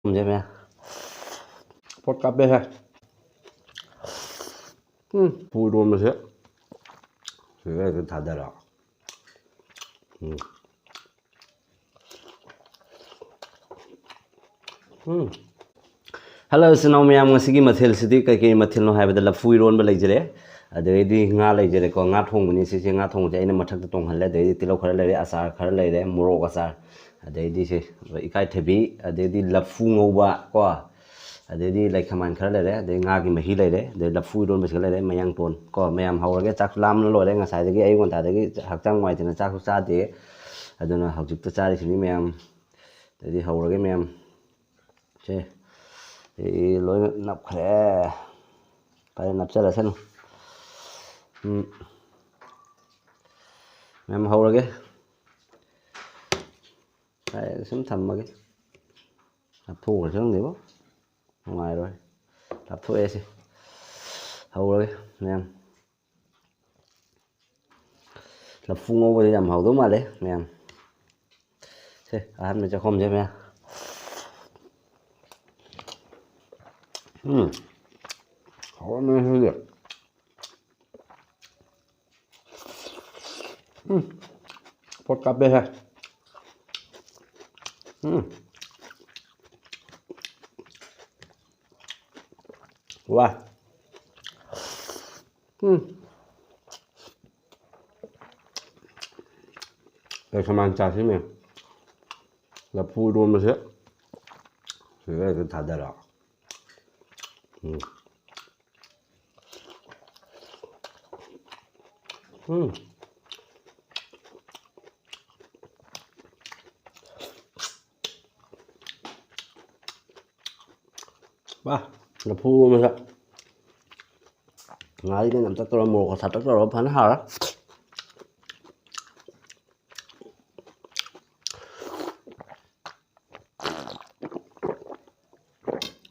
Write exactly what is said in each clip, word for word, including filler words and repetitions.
ꯊꯝꯖꯩ ꯃꯌꯥꯝ꯫ ꯄꯣꯠ ꯀꯥꯞꯄꯦꯍꯦ꯫ ꯎꯝ, ꯂꯐꯨ ꯏꯔꯣꯟꯕꯁꯦ ꯁꯤꯗ ꯍꯦꯛꯇ ꯊꯥꯗꯔꯣ꯫ ꯎꯝ꯫ ꯎꯝ꯫ ꯍꯜꯂꯣ, ꯏꯆꯤꯟ ꯏꯅꯥꯎ ꯃꯌꯥꯝ, ꯉꯁꯤꯒꯤ ꯃꯊꯦꯜꯁꯤꯗꯤ ꯀꯩꯀꯩ ꯃꯊꯦꯜꯅꯣ ꯍꯥꯏꯕꯗ ꯂꯐꯨ ꯏꯔꯣꯟꯕ ꯂꯩꯖꯔꯦ, ꯑꯗꯩꯗꯤ ꯉꯥ ꯂꯩꯖꯔꯦꯀꯣ꯫ ꯉꯥ ꯊꯣꯡꯕꯅꯤ ꯁꯤꯁꯦ꯫ ꯉꯥ ꯊꯣꯡꯕꯁꯦ ꯑꯩꯅ ꯃꯊꯛꯇ ꯇꯣꯡꯍꯜꯂꯦ꯫ ꯑꯗꯩꯗꯤ ꯇꯤꯜꯍꯧ ꯈꯔ ꯂꯩꯔꯦ, ꯑꯆꯥꯔ ꯈꯔ ꯂꯩꯔꯦ, ꯃꯣꯔꯣꯛ ꯑꯆꯥꯔ, ꯑꯗꯩꯗꯤ ꯁꯦ ꯏꯀꯥꯏꯊꯕꯤ, ꯑꯗꯩꯗꯤ ꯂꯐꯨ ꯉꯧꯕ ꯀꯣ, ꯑꯗꯩꯗꯤ ꯂꯩꯈꯃꯥꯟ ꯈꯔ ꯂꯩꯔꯦ, ꯑꯗꯩ ꯉꯥꯒꯤ ꯃꯍꯤ ꯂꯩꯔꯦ, ꯑꯗꯩ ꯂꯐꯨ ꯏꯔꯣꯟꯕꯁꯤꯒ ꯂꯩꯔꯦ, ꯃꯌꯥꯡꯇꯣꯟ ꯀꯣ꯫ ꯃꯌꯥꯝ ꯍꯧꯔꯒꯦ꯫ ꯆꯥꯛꯁꯨ ꯂꯥꯝꯅ ꯂꯣꯏꯔꯦ꯫ ꯉꯁꯥꯏꯗꯒꯤ ꯑꯌꯨꯛ ꯉꯟꯇꯥꯗꯒꯤ ꯍꯛꯆꯥꯡ ꯅꯨꯡꯉꯥꯏꯇꯅ ꯆꯥꯛꯁꯨ ꯆꯥꯗꯦ꯫ ꯑꯗꯨꯅ ꯍꯧꯖꯤꯛꯇ ꯆꯥꯔꯤꯁꯤꯅꯤ ꯃꯌꯥꯝ꯫ ꯑꯗꯩꯗꯤ ꯍꯧꯔꯒꯦ ꯃꯌꯥꯝ꯫ ꯁꯦ, ꯑꯩ ꯂꯣꯏꯅ ꯅꯞꯈ꯭ꯔꯦ꯫ ꯐꯔꯦ, ꯅꯞꯆꯔꯁꯅꯨ꯫ ꯎꯝ꯫ ꯃꯌꯥꯝ ꯍꯧꯔꯒꯦ꯫ ꯐꯔꯦ, ꯁꯨꯝ ꯊꯝꯃꯒꯦ꯫ ꯂꯥꯞꯊꯣꯛꯈ꯭ꯔꯁꯤ ꯈꯪꯗꯦꯕꯣ꯫ ꯅꯨꯡꯉꯥꯏꯔꯣꯏ꯫ ꯂꯥꯞꯊꯣꯛꯑꯦ ꯁꯤ꯫ ꯍꯧꯔꯒꯦ ꯃꯌꯥꯝ꯫ ꯂꯐꯨ ꯉꯧꯕꯁꯦ ꯌꯥꯝ ꯍꯥꯎꯗꯧ ꯃꯥꯜꯂꯦ ꯃꯌꯥꯝ꯫ ꯁꯦ, ꯑꯍꯥꯟꯕ ꯆꯥꯛꯈꯣꯝꯁꯦ ꯃꯌꯥꯝ꯫ ꯎꯝ꯫ ꯍꯥꯎꯔꯝꯃꯦ ꯁꯤꯗꯤ꯫ ꯎꯝ꯫ ꯄꯣꯠ ꯀꯥꯞꯄꯦꯍꯦ꯫ ꯎꯝ꯫ ꯋꯥ꯫ ꯎꯝ꯫ ꯂꯩꯈꯃꯥꯟ ꯆꯥꯁꯤꯅꯦ꯫ ꯂꯐꯨ ꯏꯔꯣꯟꯕꯁꯦ ꯁꯤꯗ ꯍꯦꯛꯇ ꯊꯥꯗꯔꯣ꯫ ꯎꯝ꯫ ꯎꯝ꯫ ꯋꯥ, ꯂꯐꯨ ꯏꯔꯣꯟꯕꯁꯦ ꯉꯥꯔꯤꯒ ꯅꯝꯇꯛ ꯇꯧꯔ, ꯃꯣꯔꯣꯛꯀ ꯁꯥꯇꯛ ꯇꯧꯔꯒ ꯐꯖꯅ ꯍꯥꯎꯔꯦ꯫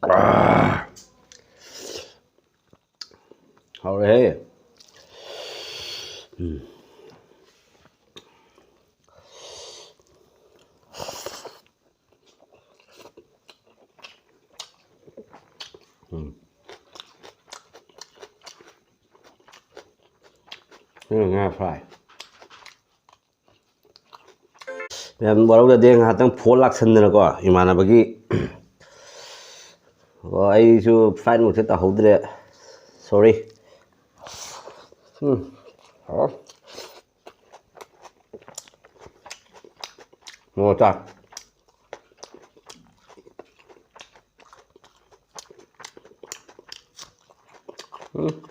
ꯑꯥ! ꯍꯥꯎꯔꯦꯍꯦ꯫ ꯎꯝ꯫ ꯎꯝ꯫ ꯁꯤꯅ ꯉꯥ fry꯫ ꯃꯌꯥꯝ ꯋꯥꯔꯧꯗꯦ, ꯉꯥꯏꯍꯥꯛꯇꯪ phone ꯂꯥꯛꯁꯟꯗꯅꯀꯣ, ꯏꯃꯥꯟꯅꯕꯒꯤ꯫ ꯑꯣ, ꯑꯩꯁꯨ flight mode ꯁꯦ ꯇꯧꯍꯧꯗ꯭ꯔꯦ, sorry꯫ ꯎꯝ, ꯍꯥꯎ꯫ ꯃꯣꯔꯣꯛ ꯆꯥ꯫ ꯎꯝ꯫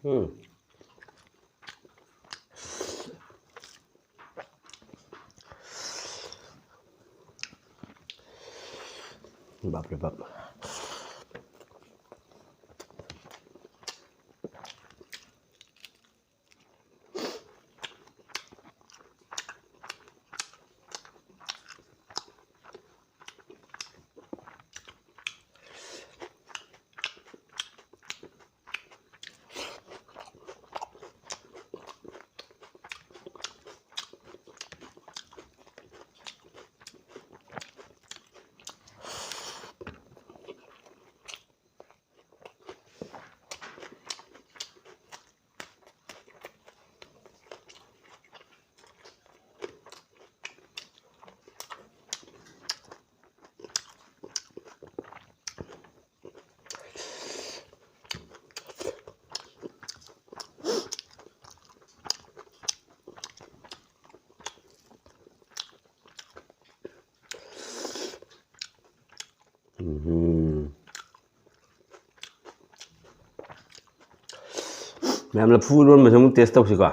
ꯎꯝ꯫ ꯕꯥꯞ ꯔꯦ ꯕꯥꯞ꯫ ꯎꯝ꯫ ꯃꯌꯥꯝ, ꯂꯐꯨ ꯏꯔꯣꯟꯕꯁꯦ ꯑꯃꯨꯛ taste ꯇꯧꯁꯤꯀꯣ꯫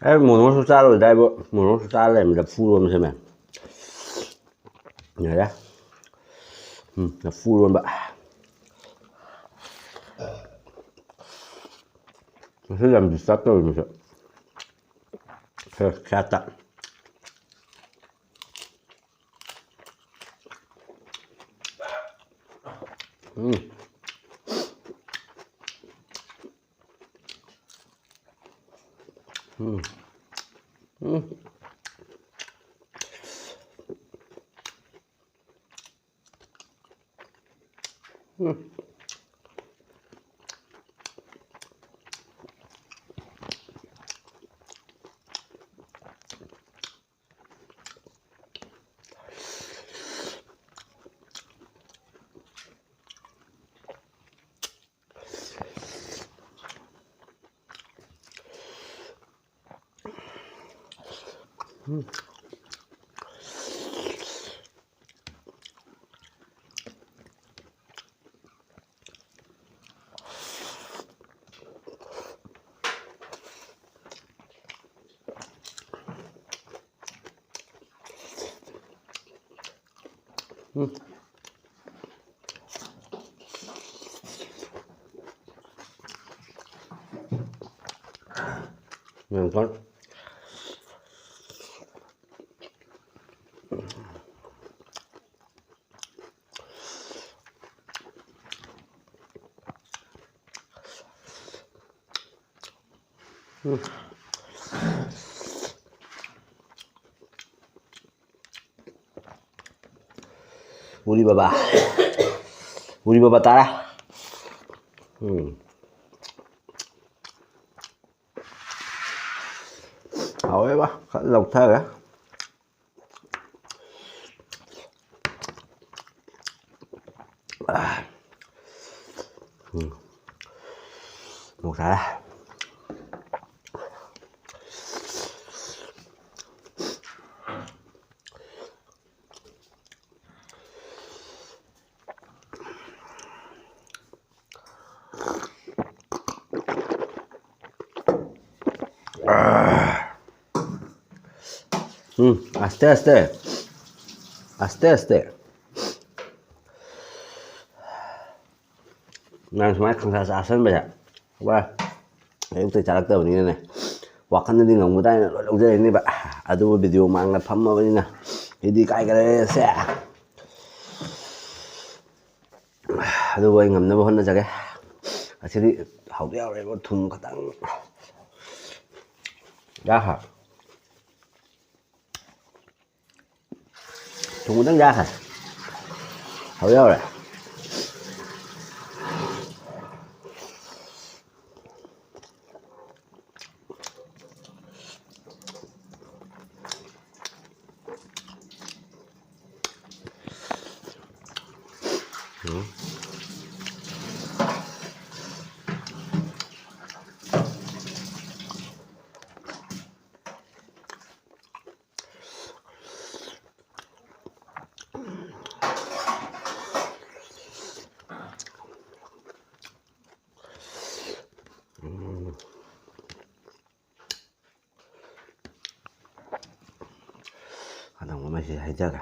ꯑꯩ ꯃꯣꯔꯣꯛꯁꯨ ꯆꯥꯔꯣꯏꯗꯥꯏꯕꯣ, ꯃꯣꯔꯣꯛꯁꯨ ꯆꯥꯔ ꯂꯩꯔꯝꯃꯤ, ꯂꯐꯨ ꯏꯔꯣꯟꯕꯁꯦ ꯃꯌꯥꯝ꯫ ꯌꯥꯔꯦ꯫ ꯎꯝ, ꯂꯐꯨ ꯏꯔꯣꯟꯕ꯫ ꯉꯁꯤ ꯌꯥꯝ disturb ꯇꯧꯔꯤꯃꯤꯁꯦ꯫ ꯈꯔ ꯈꯌꯥꯠꯇ꯫ ꯎꯝ꯫ ꯎꯝ꯫ ꯎꯝ꯫ ꯎꯝ꯫ ꯎꯝ꯫ ꯌꯥꯝ ꯀꯟ-, ꯎꯝ꯫ ꯎꯔꯤ ꯕꯕꯥ꯫ ꯎꯔꯤ ꯕꯕꯥ ꯇꯥꯔꯦ꯫ ꯎꯝ꯫ ꯍꯥꯎꯋꯦꯕ꯫ ꯈꯔ ꯂꯧꯊꯔꯦ꯫ ꯎꯝ꯫ ꯃꯣꯔꯣꯛ ꯁꯥꯔꯦ꯫ ꯎꯝ, ꯑꯁꯇꯦ, ꯑꯁꯇꯦ꯫ ꯑꯁꯇꯦ ꯑꯁꯇꯦ꯫ ꯅꯪ ꯁꯨꯃꯥꯏꯅ ꯈꯪꯁꯥ ꯆꯥꯁꯟꯕꯁꯦ, ꯋꯥ, ꯑꯌꯨꯛꯇ ꯆꯥꯔꯛꯇꯕꯅꯤꯅꯅꯦ, ꯋꯥꯈꯜꯗꯗꯤ ꯉꯝꯒꯗ꯭ꯔꯥ ꯍꯥꯏꯅ ꯂꯣꯏ ꯂꯧꯖꯔꯤꯅꯦꯕ꯫ ꯑꯗꯨꯕꯨ ꯚꯤꯗꯤꯑꯣ ꯃꯥꯡꯗ ꯐꯝꯃꯕꯅꯤꯅ ꯑꯩꯗꯤ ꯀꯥꯏꯈꯔꯦ ꯁꯦ꯫ ꯑꯗꯨꯕꯨ ꯑꯩ ꯉꯝꯅꯕ ꯍꯣꯠꯅꯖꯒꯦ꯫ ꯑꯁꯤꯗꯤ ꯍꯥꯎꯗꯤ ꯌꯥꯎꯔꯦꯕ, ꯊꯨꯝ ꯈꯇꯪ ꯌꯥꯈ꯭ꯔ꯫ ꯊꯨꯝ ꯈꯇꯪ ꯌꯥꯈ꯭ꯔꯦ꯫ ꯍꯥꯎꯗꯤ ꯌꯥꯎꯔꯦ꯫ ꯑꯅꯧꯕ ꯑꯃꯁꯤ ꯍꯩꯖꯔꯦ꯫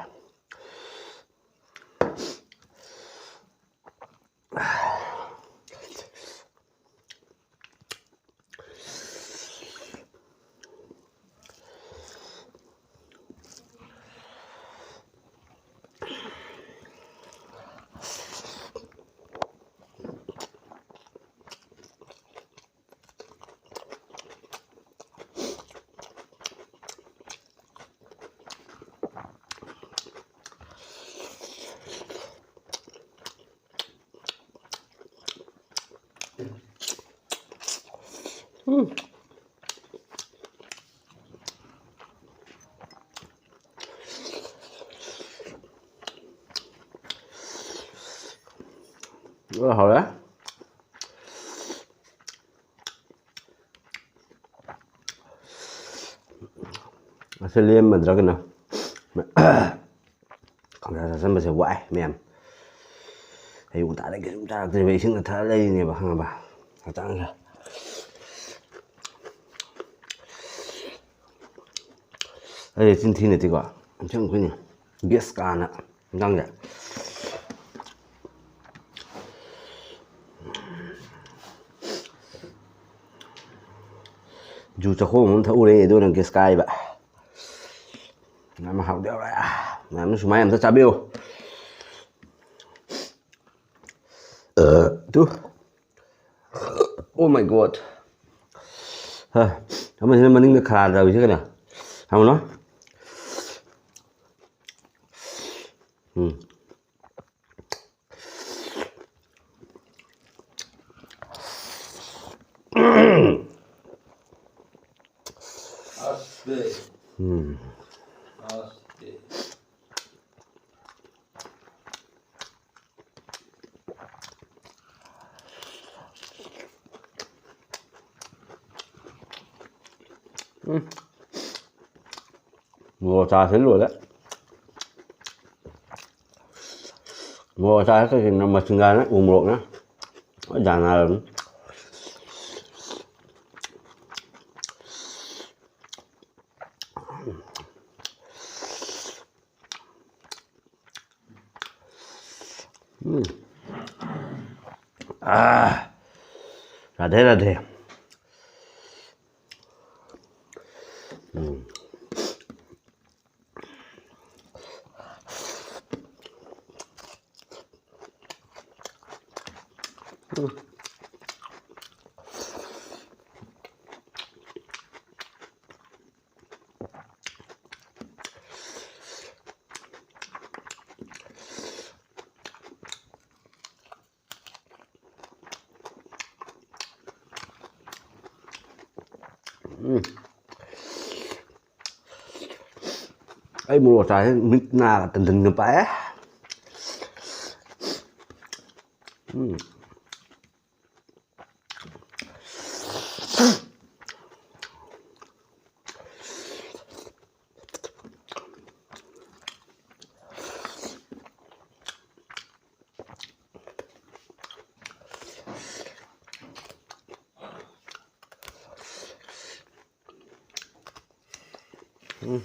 ꯍꯥꯎꯔꯦ꯫ ꯑꯁꯤ ꯂꯦꯝꯃꯗ꯭ꯔꯒꯅ ꯈꯪꯁꯥ ꯆꯥꯁꯤꯟꯕꯁꯦ ꯋꯥꯏ ꯃꯌꯥꯝ꯫ ꯑꯌꯨꯛ ꯉꯟꯇꯥꯗꯒꯤ ꯀꯩꯁꯨꯝ ꯆꯥꯔꯛꯇ꯭ꯔꯤꯕ, ꯏꯁꯤꯡꯅ ꯊꯜꯂ ꯂꯩꯔꯤꯅꯦꯕ, ꯈꯪꯉꯕ? ꯍꯛꯆꯥꯡꯁꯦ꯫ ꯑꯩ ꯆꯤꯟ ꯊꯤ ꯅꯠꯇꯦꯀꯣ, ꯑꯁꯦꯡꯕꯩꯅꯤ꯫ ꯒꯦꯁ ꯀꯥꯅ ꯏꯟꯖꯥꯡꯁꯦ꯫ ꯖꯨ ꯆꯈꯣꯝ ꯑꯃ ꯊꯛꯎꯔꯦ, ꯑꯗꯨꯅ ꯒꯦꯁ ꯀꯥꯏꯕ꯫ ꯌꯥꯝ ꯍꯥꯎꯗꯤ ꯍꯥꯎꯔꯦ꯫ ꯃꯌꯥꯝꯅ ꯁꯨꯃꯥꯏꯅ ꯑꯝꯇ ꯆꯥꯕꯤꯌꯨ꯫ ꯑ, ꯇꯨ꯫ Oh my God꯫ ꯍ, ꯑꯃꯁꯤꯅ ꯃꯅꯤꯡꯗ ꯈꯔꯥ ꯇꯧꯔꯤꯁꯦ ꯀꯩꯅꯣ? ꯍꯪꯉꯨꯅꯣ꯫ ꯎꯝ꯫ ꯎꯝ꯫ ꯎꯝ꯫ ꯃꯣꯔꯣꯛ ꯑꯆꯥꯔꯁꯦ ꯂꯣꯏꯔꯦ꯫ ꯃꯣꯔꯣꯛ ꯑꯆꯥꯔꯁꯦ ꯀꯩꯀꯩꯅꯣ, ꯃꯆꯤꯡꯒꯥꯅ ꯎ ꯃꯣꯔꯣꯛꯅ ꯂꯣꯏ ꯌꯥꯅꯔꯕꯅꯤ꯫ ꯎꯝ꯫ ꯑꯥ꯫ ꯔꯥꯙꯦ ꯔꯥꯙꯦ꯫ ꯎꯝ꯫ ꯎꯝ꯫ ꯎꯝ꯫ ꯑꯩ ꯃꯣꯔꯣꯛ ꯑꯆꯥꯔꯁꯦ ꯃꯤꯠ ꯅꯥꯒ ꯇꯟꯖꯟꯒ ꯄꯥꯛꯑꯦ꯫ ꯎꯝ꯫ ꯎꯝ꯫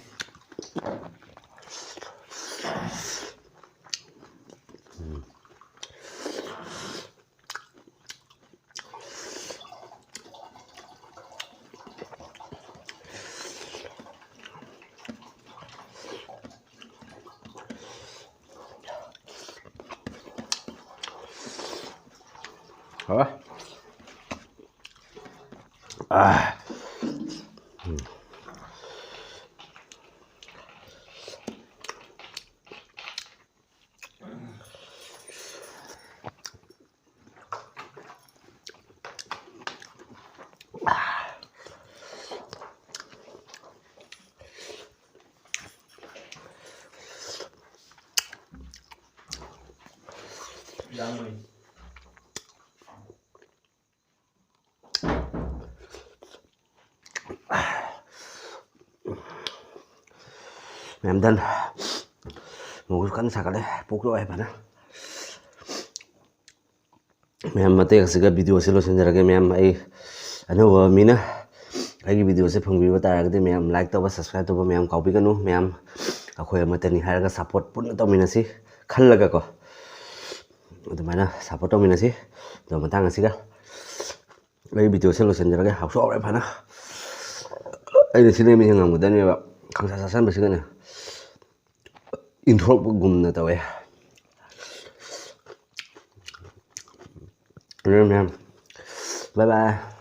ꯍꯥꯎꯋꯦ꯫ ꯑꯥ꯫ ꯃꯌꯥꯝ ꯗꯟ꯫ ꯃꯣꯔꯣꯛꯁꯨ ꯀꯟꯅ ꯁꯥꯒꯠꯂꯦ꯫ ꯄꯨꯛ ꯂꯣꯏ ꯐꯅ꯫ ꯃꯌꯥꯝ ꯃꯇꯦꯛ ꯑꯁꯤꯒ ꯚꯤꯗꯤꯑꯣꯁꯦ ꯂꯣꯏꯁꯤꯟꯖꯔꯒꯦ꯫ ꯃꯌꯥꯝ ꯑꯩ ꯑꯅꯧꯕ ꯃꯤꯅ ꯑꯩꯒꯤ ꯚꯤꯗꯤꯑꯣꯁꯦ ꯐꯪꯕꯤꯕ ꯇꯥꯔꯒꯗꯤ ꯃꯌꯥꯝ ꯂꯥꯏꯛ ꯇꯧꯕ, ꯁꯕꯁꯀ꯭ꯔꯥꯏꯕ ꯇꯧꯕ ꯃꯌꯥꯝ ꯀꯥꯎꯕꯤꯒꯅꯨ꯫ ꯃꯌꯥꯝ ꯑꯩꯈꯣꯏ ꯑꯃꯠꯇꯅꯤ ꯍꯥꯏꯔꯒ ꯁꯞꯄꯣꯔꯠ ꯄꯨꯟꯅ ꯇꯧꯃꯤꯟꯅꯁꯤ ꯈꯜꯂꯒꯀꯣ꯫ ꯑꯗꯨꯃꯥꯏꯅ ꯁꯞꯄꯣꯔꯠ ꯇꯧꯃꯤꯟꯅꯁꯤ꯫ ꯑꯗꯣ ꯃꯇꯥꯡ ꯑꯁꯤꯒ ꯑꯩ ꯚꯤꯗꯤꯑꯣꯁꯦ ꯂꯣꯏꯁꯤꯟꯖꯔꯒꯦ꯫ ꯍꯥꯎꯁꯨ ꯍꯥꯎꯔꯦ ꯐꯅ꯫ ꯑꯩꯅ ꯁꯤ ꯂꯩꯃꯤꯁꯦ ꯉꯝꯒꯗꯕꯅꯦꯕ꯫ ꯈꯪꯁꯥ ꯆꯥꯁꯟꯕꯁꯤꯒꯅꯦ ꯏꯟꯊꯣꯔꯛꯄꯒꯨꯝꯅ ꯇꯧꯋꯦ꯫ ꯑꯗꯨꯅ ꯃꯌꯥꯝ, bye bye꯫